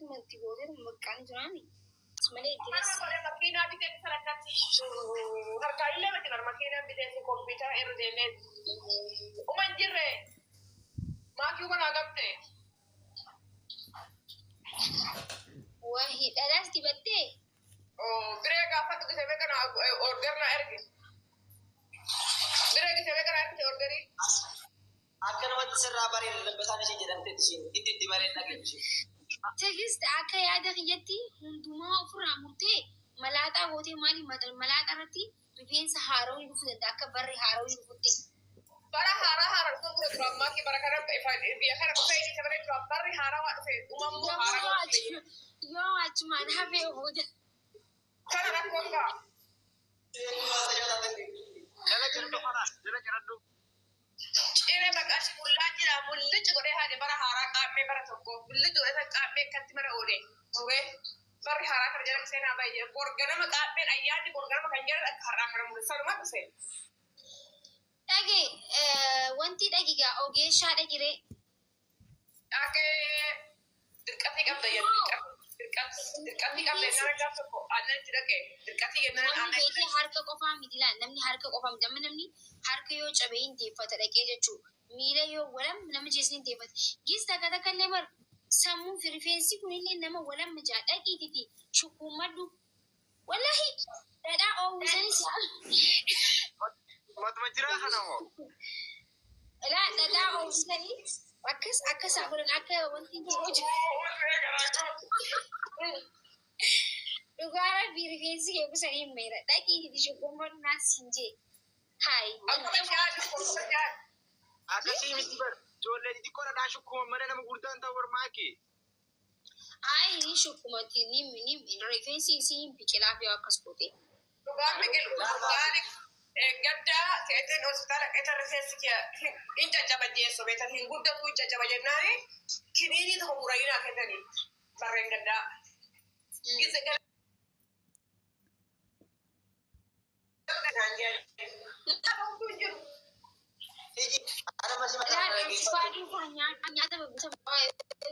Gootee itti gootee maqaan jiraani. Malee Mana godhe makiinaa bitee sarakkaatti harkaan illee miti bar makiinaan bitee fi kompiitara irra deemee uma hin jirre maakii uma naa qabte. Wahi dhalaas dibattee. Biree gaafadhu gisee beekana order naa erge. Biree gisee beekana ergite orderii. Akka namatti sirraa bareeda dabbasaan ishee jedhamteetti isheen hin diddi malee hin dhageenyu isheen. Tigist akka yaada kiyyatti hundumaa ofirraa murtee malaaxaa gootee maali malaaxaa irratti rifeensa haarawni dhufuu danda'a akka barri haarawni dhufutti. Bara haaraa haaraa dhufuu dura duraan maakii bara kana biyya kana dhufee inni malee duraan barri haaraa waa dhufe uumamuu haaraa Yoo waa dhufe. yoo achumaan hafee booda. Kana rakkoon ga'a. Jala jiradhu kana jala jiradhu. Ciree maqaa ishee mullaa jira mullici godhee haadhe bara haaraa qaammee bara tokko mullici godhee san qaammee akkatti mana oole muree barri haaraa kana jala seenaa baay'ee borganama qaammeen ayyaanni borganama kan jedhan akka har'aa kana mul'isa sanuma dhufe. Dhage wanti dhagigaa ogeessaa dhagiree. Dhaqee dirqatii qabda jedhu dirqatii qabda jennaan gaaf tokko aannan itti dhaqee dirqatii jennaan Namni aannan itti beekee dhaqee. harka qofaa miti laal namni harka qofaa miti amma namni harka yoo cabee hin deeffata dhaqee jechuudha. Miila yoo walam nama jeesni hin deeffata. Gis takka takka illee bar sammuu fi rifeensi kunillee nama walam jaa dhaqiititi shukkuummadhu. Wallahi dhadhaa oowwisanis Matuma jiraa kana moo? laa dhadhaa oowwisanii akkas akkas haa godhan akka wanti jiru jiru. Dhugaa rabbii rifeensi kee kusanii hin meera dhaqiititi shukkuummadhu naas hin jee. Hayi. Akkuma nyaadhu akkuma nyaadhu. Akkasii miti bar ijoollee xixiqqoo dhadhaa shukkuma malee nama guddaan ta'u bar maaki. Ayi ni shukkumatti ni ni rifeensi isii hin biqilaaf yoo akkas goote. Dhugaan biqilu dhugaan gaddaa keetiin hospitaala keessa rifeensi kee hin caccaba jeessoo beektan hin guddatu hin caccaba jennaani kiniinii tokko murayinaa kennanii barreen gaddaa. Gisa gara naan jedhan. Hin jiru. Iji anama si mataa Laal kana geeffatu. antifaaduu faa nyaata nyaata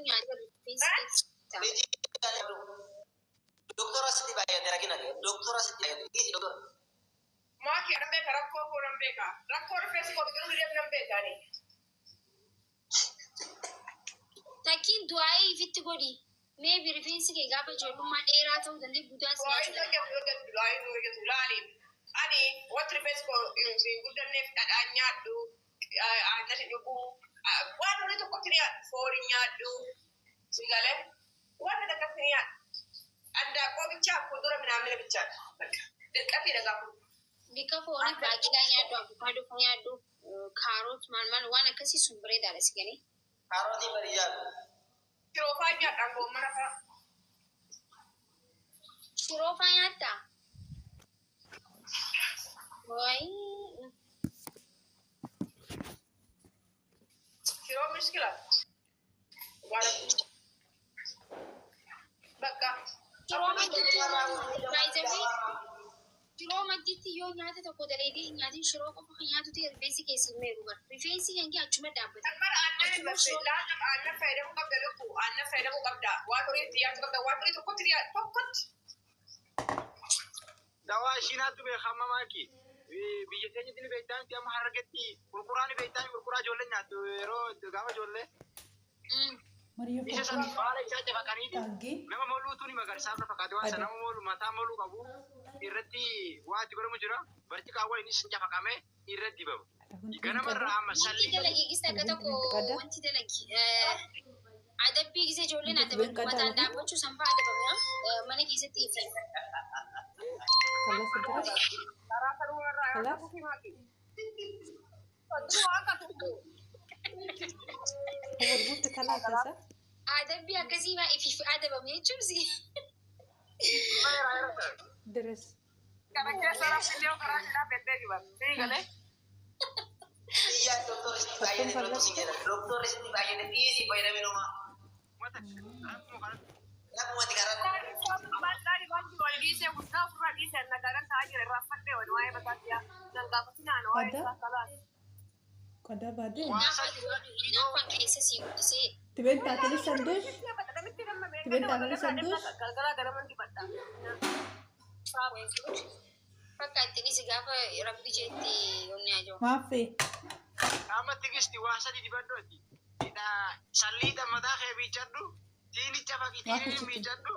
nyaata rifeensi keessa. Iji doktora sitti baay'ate rakkina doktora sitti baay'ate iji doktora. Maakii nan beeka rakkoo koo nan beeka rakkoo rifeensi koo biqiluu dideef nan beeka ani. Takkiin du'aa'ee ifitti godhi. Meebi rifeensi kee gaafa ijoollummaa dheeraa ta'uu danda'e guddaa si Du'aayin nyaachuu danda'a. hojjetu hojjetu du'aayin hojjetu laali. Ani wanti rifeensi koo hin guddanneef dhadhaan nyaadhu aannan hin dhugu waan horii tokkotti ni nyaadhu foon hin nyaadhu si galee waan akkasii ni nyaadhu. Andaaqqoo bichaa kudura minaamina bichaa dirqatii dhagaa kun. Bika foonii baaqilaa nyaadhu, abukaadoo faa nyaadhu, kaaroot maal maal waan akkasii sun bareedaadha si galee. Kaarotiin bari jaalu. Shiroo faa nyaadhaan goommana faa. Shiroo faa nyaattaa? Waayii. Shiroo mishkila. Waan bakka. Shiroo maddiitti baay'isanii shiroo maddiitti yoo nyaata tokko dalaydee hin nyaatin shiroo qofa kan nyaatu ta'e rifeensi keessi hin meeru bara. Rifeensi kan kee achuma dhaabbata. Bara aannan hin Achuma barse shiroo laata aannan fayyadamuu qabda lukku aannan fayyadamuu qabda waan horii itti dhiyaatu qabda waan horii tokkotti dhiyaatu tokkotti. Dawaa ishiinaatu beekama maaki. Biyya keenyatti ni beektaa miti amma harargetti gurguraa ni beektaa gurguraa ijoollee nyaattu yeroo gaafa ijoollee. Isa san baala isaa cafaqaniiti nama moluutu ni magarsaa irra fakkaate waan sana nama molu mataa moluu qabu irratti waa itti godhamu jira barci qaawwa inni sin cafaqamee irratti dibama. Ganamarraa amma Wanti sallii dalagi gisa akka tokko wanti dalagi adabbii gisa ijoolleen adabatu mataan dhaabbachuu san fa'aa adabamna mana keessatti ifi. Karaa kanuma irraa yoo ta'u maaki. Waan qabu. Adabbii akkasii maa ifiif adabame jechuun si. Kana keessa raffilee karaa silaa beddee diban. Sii galee. Iyyaa doktora sitti baay'ate doktora si jedha doktora sitti baay'ate dhiisii fayyadamee nomaa. mata akkuma kanatti Lakkuma karaa. Hinaaffaan keessa si guddisee تبين تعطيني سندوتش؟ تبين تعملي سندوتش؟ Galgala ganaman dibadha. Bakka itti si gaafa rabbi jeetti onnee ajoo. ما في Amma tigisti waa sadi dibadhu ati. Salliixa mataa kee miicadhu. Tiinicha faqii tiiniin miicadhu.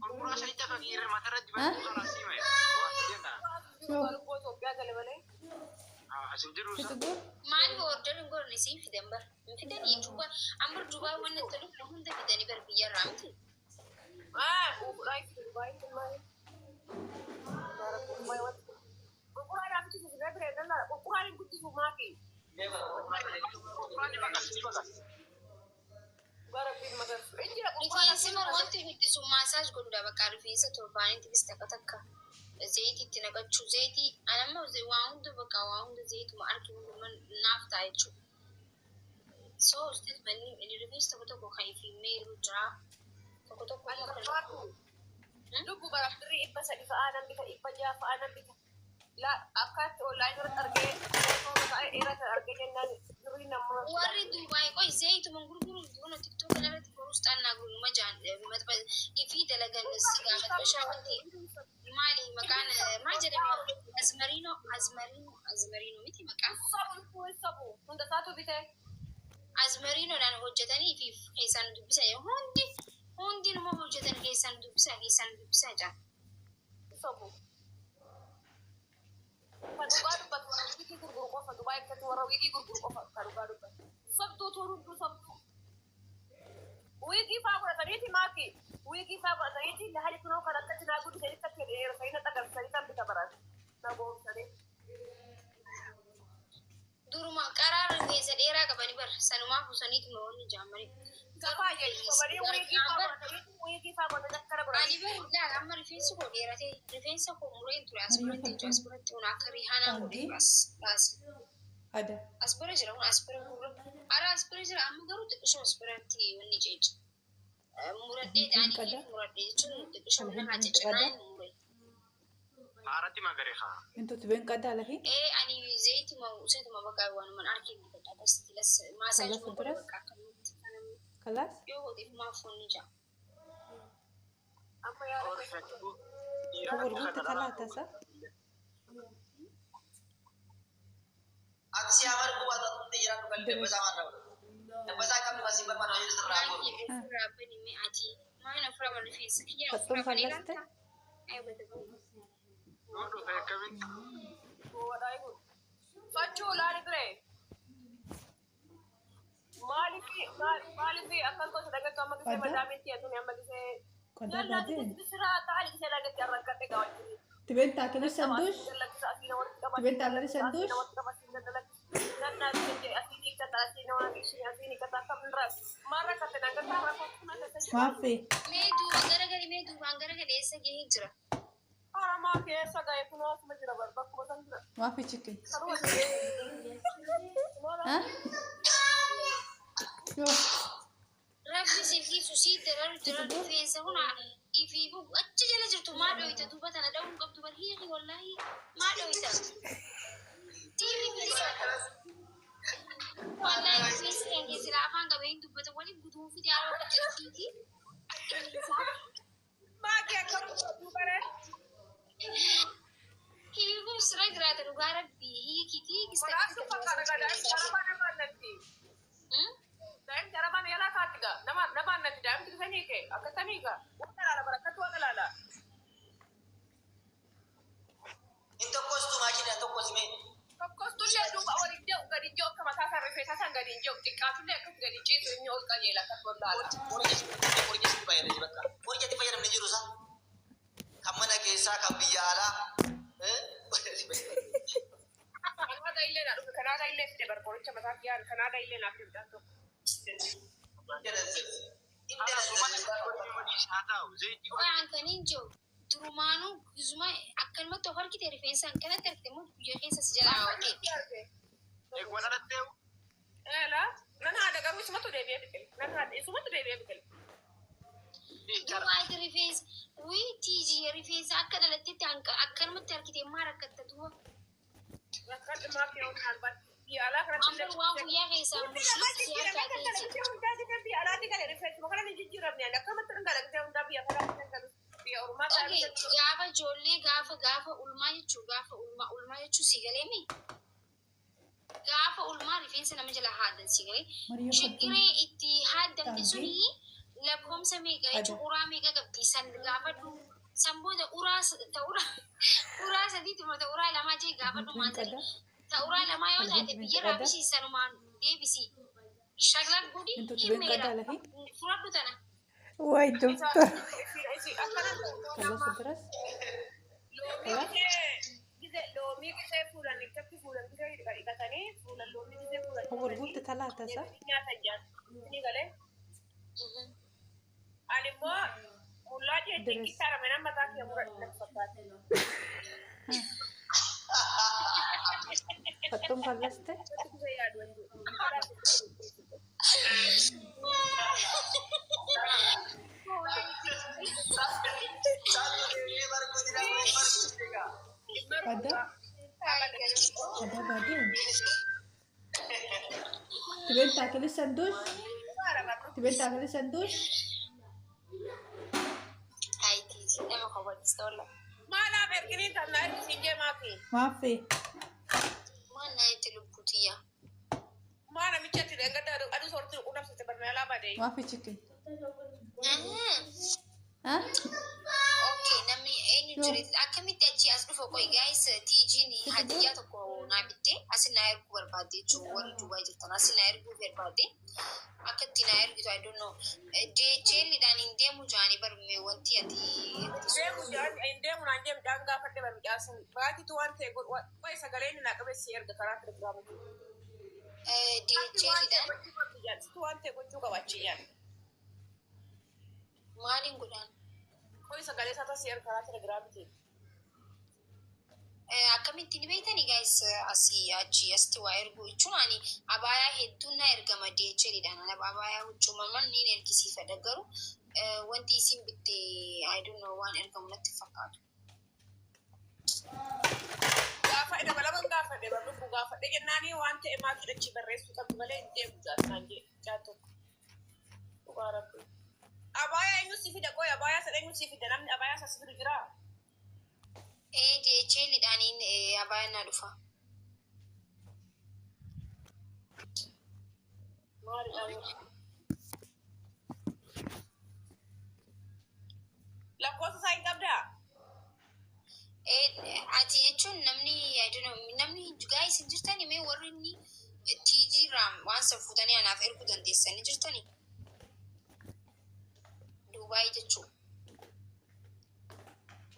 Gurguraa sanicha faqii irra matarra dibadhu sana siime. Waa sadii شو Itoophiyaa gale malee. Asin jiru شو sa. تقول؟ Maaliif order hin godhne siin fidan bar. Hin fidanii Duubaa amma Duubaa waan itti dhufu hunda fidanii bar biyyarraa miti. Qurquraan hin guddisu maaki. Gurguraan ni baqas ni baqas. Rifeensi bar wanti guddisu massage godhuudha bakka rifeensa torbaanitti bis takka takka zayitii itti naqachuu zayitii anamma waa hunda bakka waa hunda zayituma argi hunduma naaf ta'a jechuudha. So ustaz manni rifeensi tokko tokko kan ifi meeru jira tokko tokko immoo kan Lubbu bara birrii 300 fa'aa nan bita, 600 fa'aa nan bita. Akkaatti onlaayinii irratti argee dheeraa kan argee jennaan birrii nama. Warri Duubaay qoy zayituma gurguru duuna TikTok irratti borus xaannaa gurguruma jaan ifi dalagan sigaa maxxashaa wanti maali maqaan maal jedhama azmarino azmarino azmarino miti maqaan Sabu sabu hunda isaatu bitee. azmarinoodhaan hojjetanii fi keessaan dubbisaa jiru hundi hundi numa hojjetan keessaan dubbisaa keessaan dubbisaa jira. Sabu. Kan dhugaa dubbatu warra wiigii gurguru qofa Dubaay keessatti warra wiigii gurguru qofa kan dhugaa dubbatu. Sabtuu turuutu sabtuu. Wiigii faa godhataniiti maaki. Wiigii faa godhataniiti lahali kunoo kan akkatti naa guddisanii akka dheersanii na xagalsanii kan bita baran. Na goomsanii. Duruma qaraa rifeensa dheeraa qabanii bar sanumaa fusaniitu wanni jaamanii. Gafaa jechuun wiigii faa godhataniiti wiigii faa godhatanii akkana Ani godhatanii. bar ilaala amma rifeensi koo dheeratee rifeensa koo mureen ture as biratti jechuudha as biratti kun akka rihaanaa godhee as baase. هذا As bira jira kun as bira gurra. Ara as bira jira amma garuu xiqqishoo as biratti wanni jecha. Muradhee ta'anii muradhee jechuun xiqqishoo nama ciccinaan mure. Haaratti magaree haa. انتوا تبين قد على هي؟ Ee ani zayituma usatuma bakka waanuma arginu akkasitti las massage خلاص godhu الدرس؟ bakka akkamitti خلاص؟ yoo godheef maaf foonni jaa. Amma yaada. هو قلت ثلاثة صح؟ Ati si amar gubata tutti jiraatu galli dabbasaa maal raawwatu? Dabbasaa qabdu kan siin barbaadu hojii sirraa Maal godhu. ofirraa bani mee ati maal ofirraa bani rifeensa kiyya فطوم ofirraa bani خلصت؟ ilaalta? Ay bada bani. Yoo dhufe akkamitti? Fachuu laali ture. Maaliif maaliif akkan gosa dhagattu amma gisee Adda? madaamitti atuun amma gisee. قد بعدين Siraa taa'anii gisee dhagatti arrakkadhe gaawwachuun. تبين تعطيني سندوتش؟ تبين تعملي سندوتش؟ ما في Mee duuba garagali mee duubaan garagali eessa gahee jira? ما في تشيكن ها؟ شو؟ Rabbi silkiisu sii dararu jira rifeensa kun ifiifu achi jala jirtu maa dhoyita duuba tana dha'uun qabdu bar hiiki wallaahi maa dhoyita. Sii rifeensa wallaahi rifeensi kan keessi afaan qabee hin dubbata waliin guduun fide haroo qaccisiiti. Hiikuun sira jiraata dhugaa rabbi hiikitii Hin tokkostu maashina tokkos mee. Tokkostullee duuba waliin jiru gadi jiru akka mataa isaa rifeensa isaan gadi jiru xiqqaatullee akkas gadi ciisu inni ol qajeela akkas wallaala. Qoricha sitti fayyadamni bakka. Qoricha itti fayyadamni jiru sa. Kan mana keessaa kan biyya alaa. Kanaada illee naa dhufe kanaada illee fide bar qoricha mataa kiyyaan kanaada illee naa fide midhaan tokko. Waan kan hin jiru durumaanuu guzuma akkanumatti of argite rifeensaan kanatti argite immoo guyyaa keessa si jalaa hawwate. Walalattee Eela nan haadha garuu isumatu deebi'ee biqile nan haadha isumatu deebi'ee biqile. Duuba ati rifeensa wii tiijii rifeensa akka dhalattetti akkanumatti argite maa rakkatta duuba. Rakkadhu maaf yoo naan Biyya alaa kanatti Amma waan guyyaa keessaa Hundi namaa mushiitti si jijjiirame harkaa kan keessa. galagtee hundaa jennaan biyya alaatti gale rifeensuma kana ni jijjiiramne ani akkamatti kan galagtee hundaa biyya kanaatti kan galu biyya ormaa kana Okay, gaafa ijoollee gaafa gaafa ulmaa jechuun gaafa ulmaa ulmaa jechuun si galee mi? Gaafa ulmaa rifeensa nama jala haadan si galee. Maria Fattum. Shiggiree itti haaddamte Taagee. suni lakkoomsa meeqa jechuun Ada. uraa meeqa qabdi san gaafadhu. San booda uraa ta'uraa uraa sadiitti moo ta'uraa lamaa jee gaafadhu Intu maal ta'e. qada. Ta'uraa lamaa yoo taate Alhinti biyyarraa qada. bisi sanumaan deebisi. Shaglan gudi Intu tubeen himmeera. qada lahi. Fudhadhu tana. Way doctor. Akkana خلصت الدرس؟ loomii خلاص؟ gisee loomii gisee fuulan ikkatti fuulan gisee dhiqatanii fuulan loomii gisee fuulan هو قلت ثلاثة صح؟ nyaatan jaan ni galee ani immoo mullaa jeetti درس. qixxaadha mana mataa kee muradhu natti fakkaata. فطوم خلصت؟ Gisee yaadu wanti. Saantu deemee barkuuti dhabee barkuuti egaa. Ada. Ada بعدين. تبين تاكلي سندوش؟ تبين تاكلي سندوش؟ Haayitiisi nama kawwatista olla. Maalaaf erginiin tan na ergisiin jee maafi. ما في. Maal naa itti lubbutiyya. Maa namicha itti dheengadda aduu soortii qunnamsite barmeelaa badee. ما في chicken. ها؟ Okay, namni eenyu Yoo. jire akkamitti achi as dhufa qoy guys TG'n hadiyyaa tokko naa bitte asin naa erguu barbaadde jechuun warri Dubaay jirtan asin naa erguu barbaadde akka itti naa ergitu I don't know. DHL dhaan hin deemu jaanii barme wanti ati Deemu jaan hin deemu naan jee midhaan gaafadhe bar midhaan sun baakitu waan ta'e qoy sagaleen naa qabeessi erga karaa telegiraamii. DHL dhaan Situ waan ta'e gochuu qaba achi jaan. maaliin godhaan? Qoy sagalee isaa tasii erga karaa telegiraamiitiin. Akkamitti ni beektani guys asii achi asitti waa erguu jechuun ani abaayaa hedduun na ergama DHL dhaan ani abaayaa huccuumaman niin ergisiifadha garuu wanti isin bitte I don't know waan ergamu natti fakkaatu. Gaafa dabalaman gaafadhe bar lubbuu gaafadhe jennaanii waan ta'e maatii achi barreessuu qabdu malee hin deemu jaan jee jaan tokko. Dhugaa rabbi. Abaayaa eenyu si fida qoy abaayaa sana eenyu si fida namni abaayaa sana si fidu jiraa? Ee DHL dhaaniin abaayaan naa dhufa. Maali lakkoofsa isaa hin qabdaa? Ee ati jechuun namni I don't know namni guys hin jirtani mee warri inni TG irraa waan san fuutanii anaaf erguu dandeessanii jirtani? Dubaay jechuun.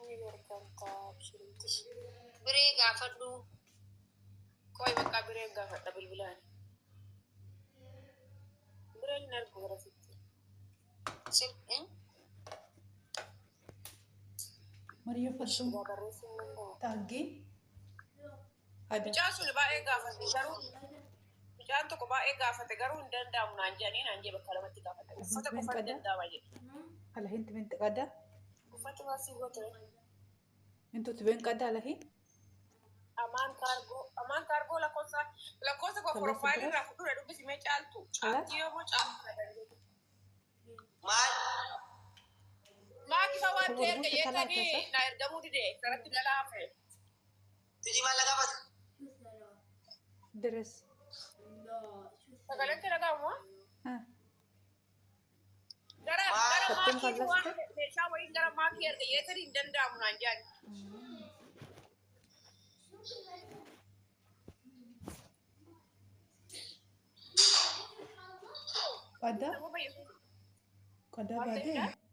Ni ergamtaa shiritti. Biree gaafadhu. Qoy bakka bireen gaafadha bilbilaan. Bireen hin argu gara sitti. Maria Fattum. Gaa barreessuu hin danda'u. Taagee. Ada. Mucaan sun baay'ee gaafate garuu mucaan tokko baay'ee gaafate garuu hin danda'amu naan jedhanii naan jee bakka lamatti gaafate. Uffata qofa hin danda'ama jedhe. Alahin تبين تقدا؟ Uffata maasii goote. انتوا تبين قدا alahin؟ Amaan kaargoo amaan kaargoo lakkoofsa lakkoofsa koo خلصت profileii الدرس؟ irraa fudhuudha dubbisi mee caaltu. خلاص؟ Caalti yoo moo caaltu. Maal? Maaki fa waan هو ta'e erga قلت ثلاثة jettanii صح؟ naa ergamuu dide kanatti galaa hafe. Tiji maal gaafate? درس. Sagaleen kee dhaga'amu? ها Gara gara فطوم maakiitu waan خلصت؟ meeshaa wayii gara maakii erga jettanii hin danda'amu naan jedhan. قدا Nama fayyadu. قدا Waan ta'e بعدين.